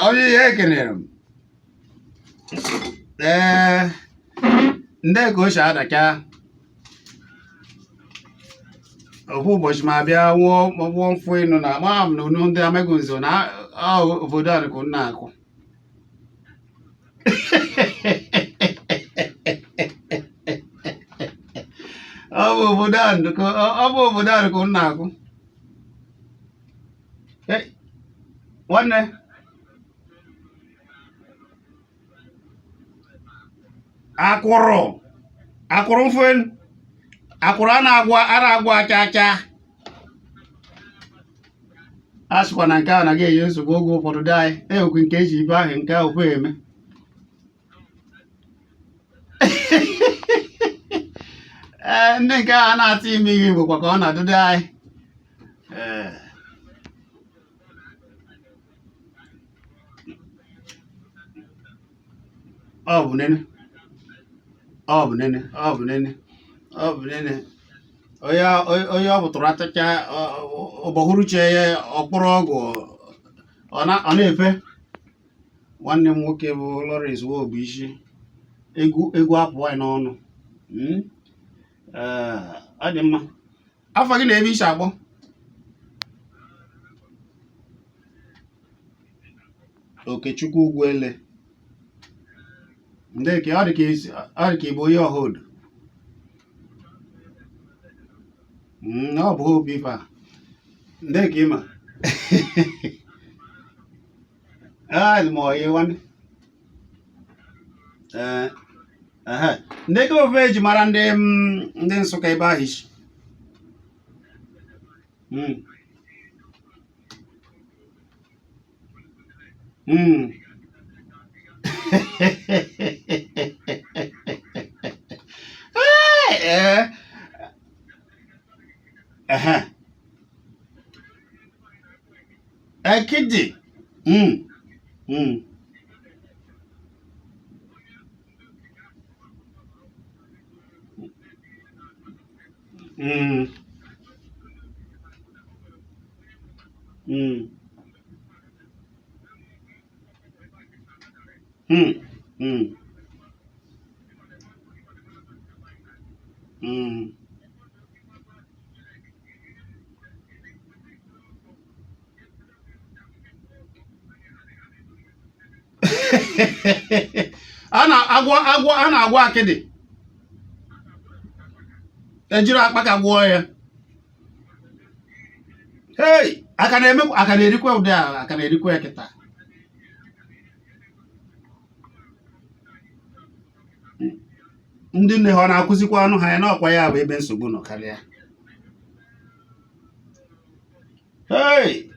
Onye ihe ekenere m. Ee, ndị ka o si adacha ofu ụbọchị ma bịa wụọ wụọ mfụ ịnụ na ma m na unu ndị Amagunze na obodo a ka unu akụ. Ọ bụ obodo a ka ọ bụ obodo a ka unu na-akụ. Hey, nwanne, akwụrụ akwụrụ mfụ enu, akwụrụ a na-agwọ acha acha. A sịkwa na nke a naghị enye nsogbu oge ụfọdụ dị anyị ewekwe nke eji ibe ahụ nke ahụ kwe eme. Ee, ndị nke a na-atụ ime ihe Igbo kwa ka ọ na-adụdị anyị. Ee, ọ bụ nene, ọ bụ nene, ọ bụ nene, ọ bụ nene. Onye onye ọ bụtụrụ atacha ụbọhụrụche ya ọkpụrụ ọgwụ, ọ na-efe. Nwanne m nwoke bụ Lawrence Nwobuisi, egwu egwu apụọ anyị n'ọnụ. Ee, ọ dị mma. Afa gị na ebe i si akpọ? Okechukwu Ugwuele. Ndị ka ọ dị ka ọ dị ka ị bụ onye ọhaodo. Ọ bụ Hope ife a. Ndị ka ị ma? Ah, ma ọ yi nwanne. Ee, ehe. Ndị ka ofe eji mara ndị ndị Nsụka ebe ahụ isi. Ee. Ehe. Ekidi. A na-agwọ agwọ, a na-agwọ akịdị, ejiri akpaka gwọọ ya. Hei, aka na-eme, aka na-erikwa ụdị a, aka na-erikwa ya kịta. Ndị nne ha ọ na-akụzikwa anụ ha ya n'ọkwa ya bụ ebe nsogbu nọ karịa. Hei,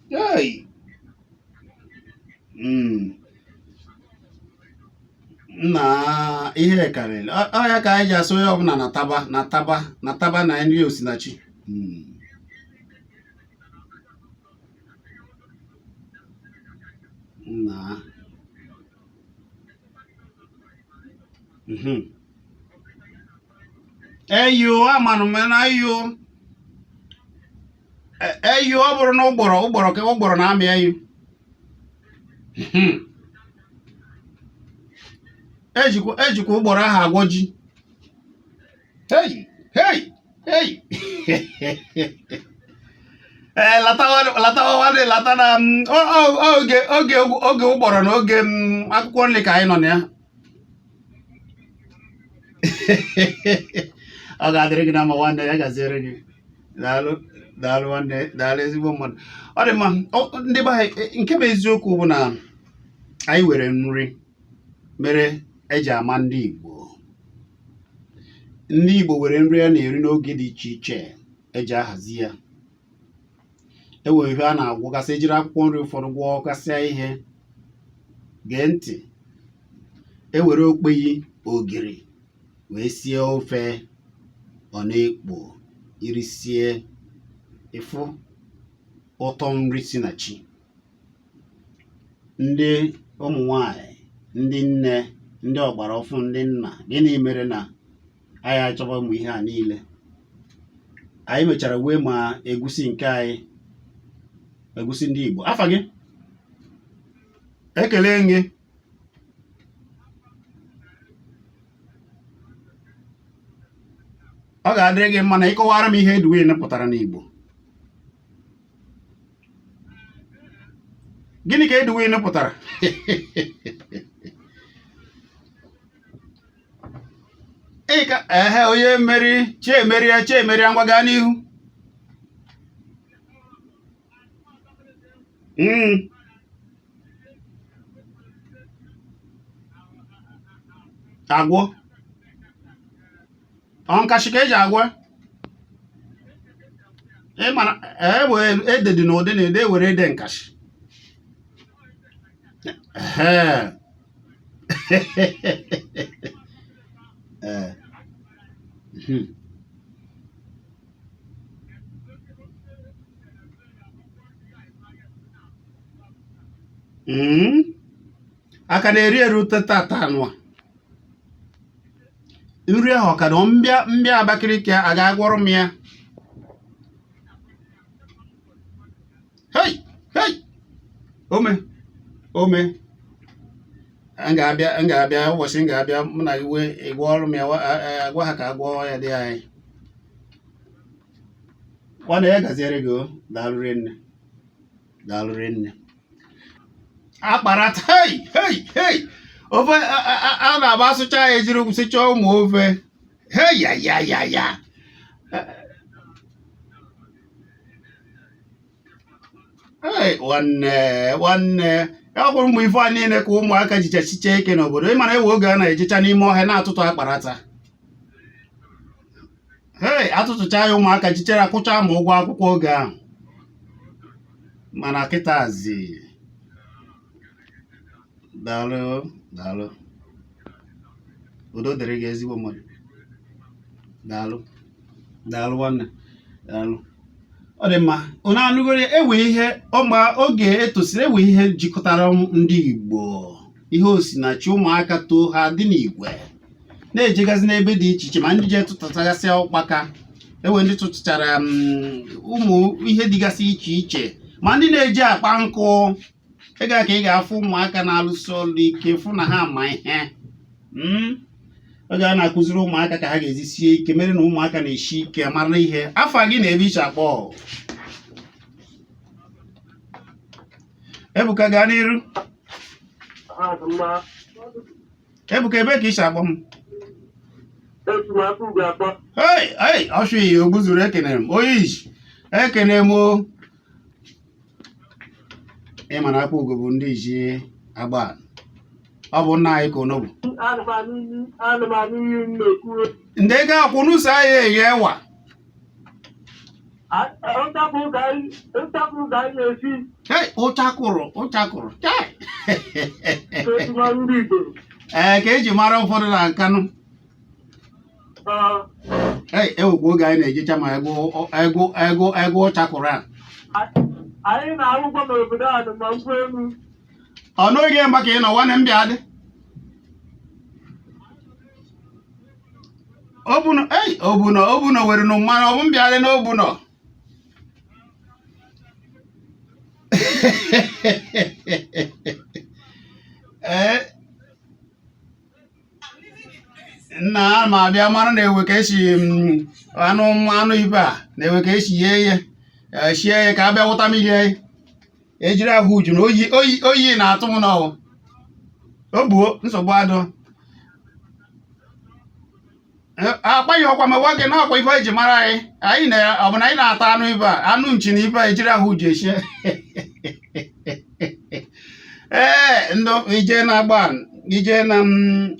hei. Nna, ihe karịrị ọ ya ka anyị ji asị onye ọbụla na taba na taba na taba na nri osinachi. Nna. Eyo, amanụ m na eyo. Eyo, ọ bụrụ na ụgbọrọ ụgbọrọ ka ụgbọrọ na-amị eyo. Ejikwa ejikwa ụgbọrọ ahụ agwọ ji. Hei, hei, hei. Ee, latawa latawa nwanne, lata na oge oge oge ụgbọrọ na oge akwụkwọ nri ka anyị nọ na ya. Ọ ga-adịrị gị na mma nwanne, ya gaziere gị. Daalụ, daalụ nwanne, daalụ ezigbo mmadụ. Ọ dị mma. Ndị be anyị, nke bụ eziokwu bụ na anyị were nri mere eji ama ndị Igbo. Ndị Igbo were nri a na-eri n'oge dị iche iche eji ahazi ya. E nwere ihe a na-agwọgasị, ejiri akwụkwọ nri ụfọdụ gwọgasịa ihe. Gee ntị, e were okpeyi ogiri wee sie ofe, ọ na-ekpo. Irisie, ịfụ ụtọ nri si na chi. Ndị ụmụ nwanyị, ndị nne, ndị ọgbara ọfụ, ndị nna, gịnị mere na anyị achọba ụmụ ihe a niile? Anyị mechara wee ma egusi nke anyị, egusi ndị Igbo. Afa gị? Ekele gị. Ọ ga-adịrị gị mma na ị kọwara m ihe Edwin pụtara n'Igbo. Gịnị ka Edwin pụtara? Ịka ehe onye mmeri Chiemerie, Chiemerie, ngwa gaa n'ihu. Agwọ ọ nkashi ka eji agwọ. Ị mara ewe ede dị n'ụdị na ede were ede nkashi. Ehe. Ee. Aka na-eri eru tata anụ a nri ahụ ọ ka nọ mbịa mbịa Abakaliki a ga-agwọrọ m ya. Hei hei, ome ome, m ga-abịa, m ga-abịa ụbọchị m ga-abịa, mụ na gị wee gwọọrọ m ya, agwa ha ka a gwọọ ya dị anyị. Nwanne ya gaziere gị o, daalụ rinne, daalụ rinne. Akparata, hei hei hei, ofe a na-agba asụcha ya ejiri sịchaa ụmụ ofe. Hei ya ya ya ya. Hey, nwanne nwanne, ọ bụrụ ụmụ ife a niile ka ụmụaka jichachicha ike n'obodo. Ị mara ewe oge a na-ejecha n'ime ọhịa na-atụtụ akparata. Hei, atụtụcha ya, ụmụaka jichara kwụcha ma ụgwọ akwụkwọ oge ahụ. Mana kịtazi, daalụ daalụ, udo dịrị gị ezigbo mmadụ. Daalụ daalụ nwanne, daalụ. Ọ dị mma, unu anụgoro ewe ihe ọma oge etosiri ewe ihe jikọtara ndị Igbo, ihe osinachi. Ụmụaka too, ha dị n'igwe na-ejegazi n'ebe dị iche iche, ma ndị je tụtụtagasị ụkpaka, ewe ndị tụtụchara ụmụ ihe dịgasị iche iche, ma ndị na-eji akpa nkụ. Ị ga ka ị ga-afụ ụmụaka na-alụsi ọlụ ike, fụ na ha ma ihe. Oge a na-akụziri ụmụaka ka ha ga-ezi sie ike, mere na ụmụaka na-esi ike mara ihe. Afa gị na ebe i si akpọ? Ebuka, gaa n'iru. Ebuka, ebe ka i si akpọ m? Hei hei, ọchụ iyi ogbuzuru, ekenere m onye iji ekene m o. Ị ma na Akpugo bụ ndị iji agba, ọ bụ nna anyị ka ono bụ ndị ego akwụ n'ụsọ anyị eghe ewa. Hei, ụchakwụrụ ụchakwụrụ. Ee, ka eji mara ụfọdụ na Nkanụ. Ei, ewekwa oge anyị na-ejecha ma egwu egwu egwu egwu ụchakwụrụ a. Anyị na-arụkwa n'obodo a ma nkwụ elu. Ọ n'oge mgba ka ị nọ, nwanne m, bịa dị obuno. Ei, obuno obuno were nụ mmanụ ọ bụ mbịa dị n'obuno. Ee nna, a ma abịa mara na ewe ka esi anụ anụ ibe a na ewe ka esi yee ya, sie ya ka a bịa wụta mmiri ejiri ahụ uju na oyi oyi oyi na-atụ m n'ọwụ o buo nsogbu adụ akpaghị ọkwa ma gwa gị na ọkwa ife eji mara anyị. Anyị na ọ bụ na anyị na-ata anụ ibe a, anụ nchi na ibe a ejiri ahụ uju eshie. Ee, ndụ ije na agba ije na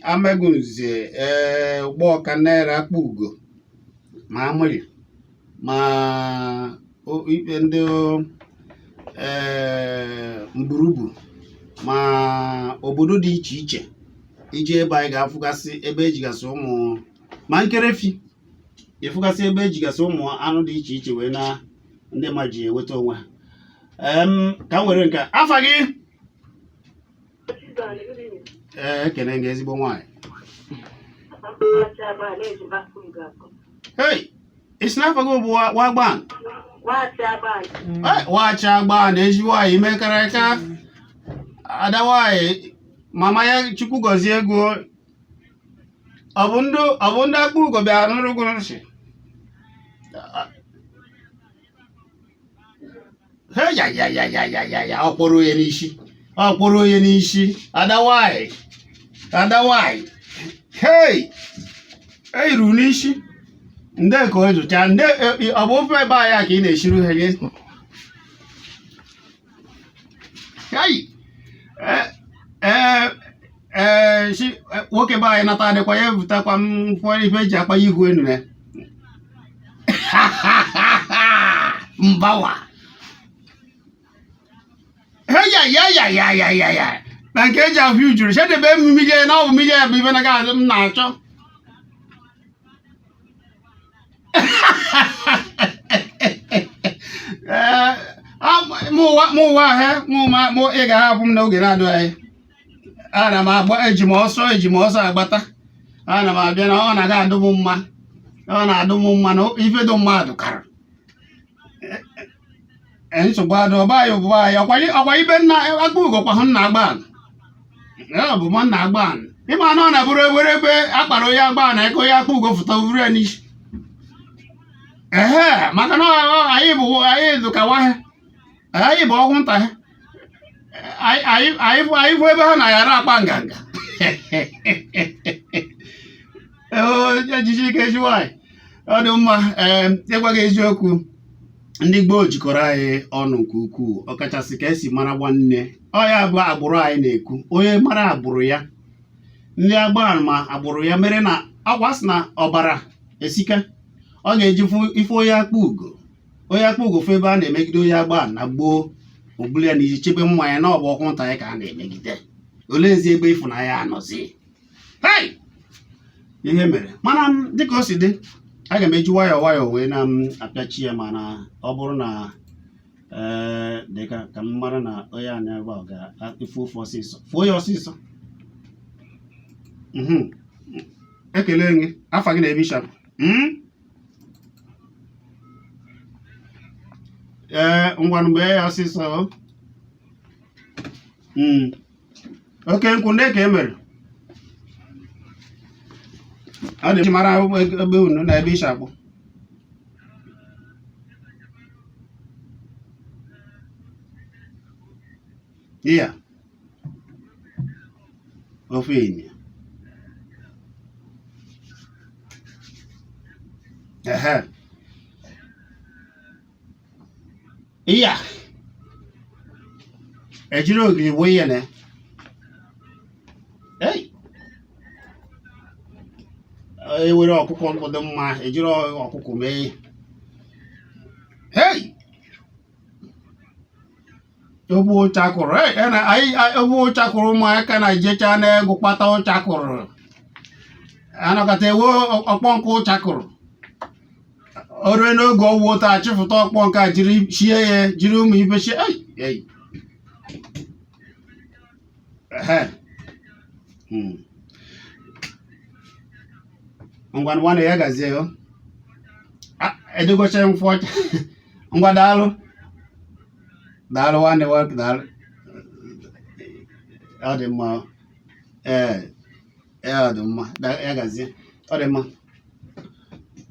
Amagunze, ee, Ugbọka, Nneera, Akpugo, ma Amụrị, ma ikpe ndị ee Mgburubu, ma obodo dị iche iche ije ebe anyị ga-afụgasị ebe ejigasị ụmụ ma nkerefi, ịfụgasị ebe ejigasị ụmụ anụ dị iche iche wee na ndị mmadụ ji enweta onwe ha. Ka m were nke a. Afa gị? Ee, ekene gị ezigbo nwaanyị. Hei. Ị sị na afa gị bụ Wagban? Wachi Agban. Wachi Agban, ezi nwaanyị imekara aka. Ada nwaanyị, mama ya Chukwu gọzie ego. Ọ bụ ndị akpụ ugo bịara nụrụ gị nsị. He ya ya ya ya ya ya ya ọ kpọrọ onye n'isi. Ọ kpọrọ onye n'isi. Ada nwaanyị. Ada nwaanyị. Hei! Eiru n'isi. Nde ka o zụcha nde ọ bụ ofe ebe anyị ka ị na-eshiru ha gị. Hei! Ee ee si nwoke be anyị nata adịkwa ya ebutakwa m ụfọdụ ife eji akpa ihu enu ya. Mbawa. He ya ya ya ya ya ya ya na nke eji ahụ ujuru chedebe m mmiri na ọ bụ mmiri ya bụ ife na gaazị m na-achọ. Ee, mụ ụwa he mụ ma mụ ị ga-ahapụ m n'oge na-adịghị anya. Ana m agba eji m ọsọ eji m ọsọ agbata ana m abịa na ọ na-aga adụ m mma ọ na-adụ m mma na ife dị mmadụ kara. Nsogbu adụ ọba anyị bụ anyị ọkwa ibe nna akpa ugo kwa hụ nna agban ya bụ ma nna agban ịma na ọ na-abụrụ ewere ebe akpara onye agban na eke onye akpa ugo fụta vuru ya n'isi ehe maka na anyị bụ anyị dụkawa ha anyị bụ ọgwụ nta ha anyị bụ ebe ha na-aghara akpa nganga. Ejiji ike ezi nwaanyị ọ dị mma. Ee, ịgwa gị eziokwu, ndị gboo jikọrọ anyị ọnụ nke ukwuu, ọkachasị ka esi mara nwanne. Ọ ya bụ agbụrụ anyị na-ekwu, onye mara agbụrụ ya, ndị Agban ma agbụrụ ya mere na akwa sị na ọbara esika ọ ga-eji ife onye akpa ugo onye akpa ugo fụ ebe a na-emegide onye Agban na gboo obulu ya na iji chebe mma ya na ọ bụ ọkwụ nta ya ka a na-emegide. Oleezi ebe ịfụnanya anọzi? Hei! Ihe mere mana dịka o si dị, aga m eji nwayọọ nwayọọ wee na m apịachi ya, mana ọ bụrụ na ee dịka ka m mara na onye a na-ebe a ga-efu ofe ọsịsọ, fuo ya ọsịsọ. Ekele gị, afa gị na ebe ishapụ. Ee, ngwanụ mgbe ya ọsịsọ. Oke nkwụ ndị ka e mere ọ dị mara ebe unu na ebe ishapụ. Iya. Ofe ịnyịnya. Ehe. Iya. Ejiri ogiri gbuo ihe na. Ei. Ewere ọkụkọ nkụ dị mma, ejiri ọkụkọ mee ihe. Hei! Ofe ụchakụrụ ofe ụchakụrụ ụmụaka na-ejecha n'egwu kpata ụchakụrụ anọkọta ewe ọkpọ nkụ ụchakụrụ o rue n'oge ọwụwa taa chịfụta ọkpọ nke a jiri shie ya jiri ụmụ ife shie. Ei, ei. Ehe. Ngwa nwanne ya gazie yo edogocha mfụ ọcha. Ngwa daalụ daalụ nwanne nwoke, daalụ, ọ dị mma. Ee ee, ọ dị mma. Ya gazie, ọ dị mma.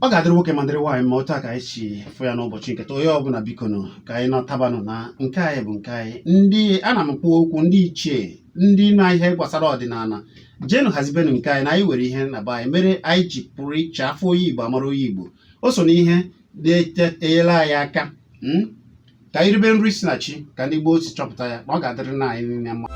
Ọ ga-adịrị nwoke ma dịrị nwaanyị mma. Otu a ka anyị si fụ ya n'ụbọchị nke taa. Onye ọbụla biko nụ ka anyị nọtabanụ na nke anyị bụ nke anyị. Ndị ana m kwuo okwu, ndị ichie, ndị na ihe gbasara ọdịnala, jeenụ hazibenụ nke anyị na anyị were ihe na be anyị mere anyị ji pụrụ iche. Afọ onye Igbo amara onye Igbo, o so n'ihe na-enyere anyị aka ka anyị ribe nri si na chi ka ndị gboo si chọpụta ya na ọ ga-adịrị na anyị niile mma.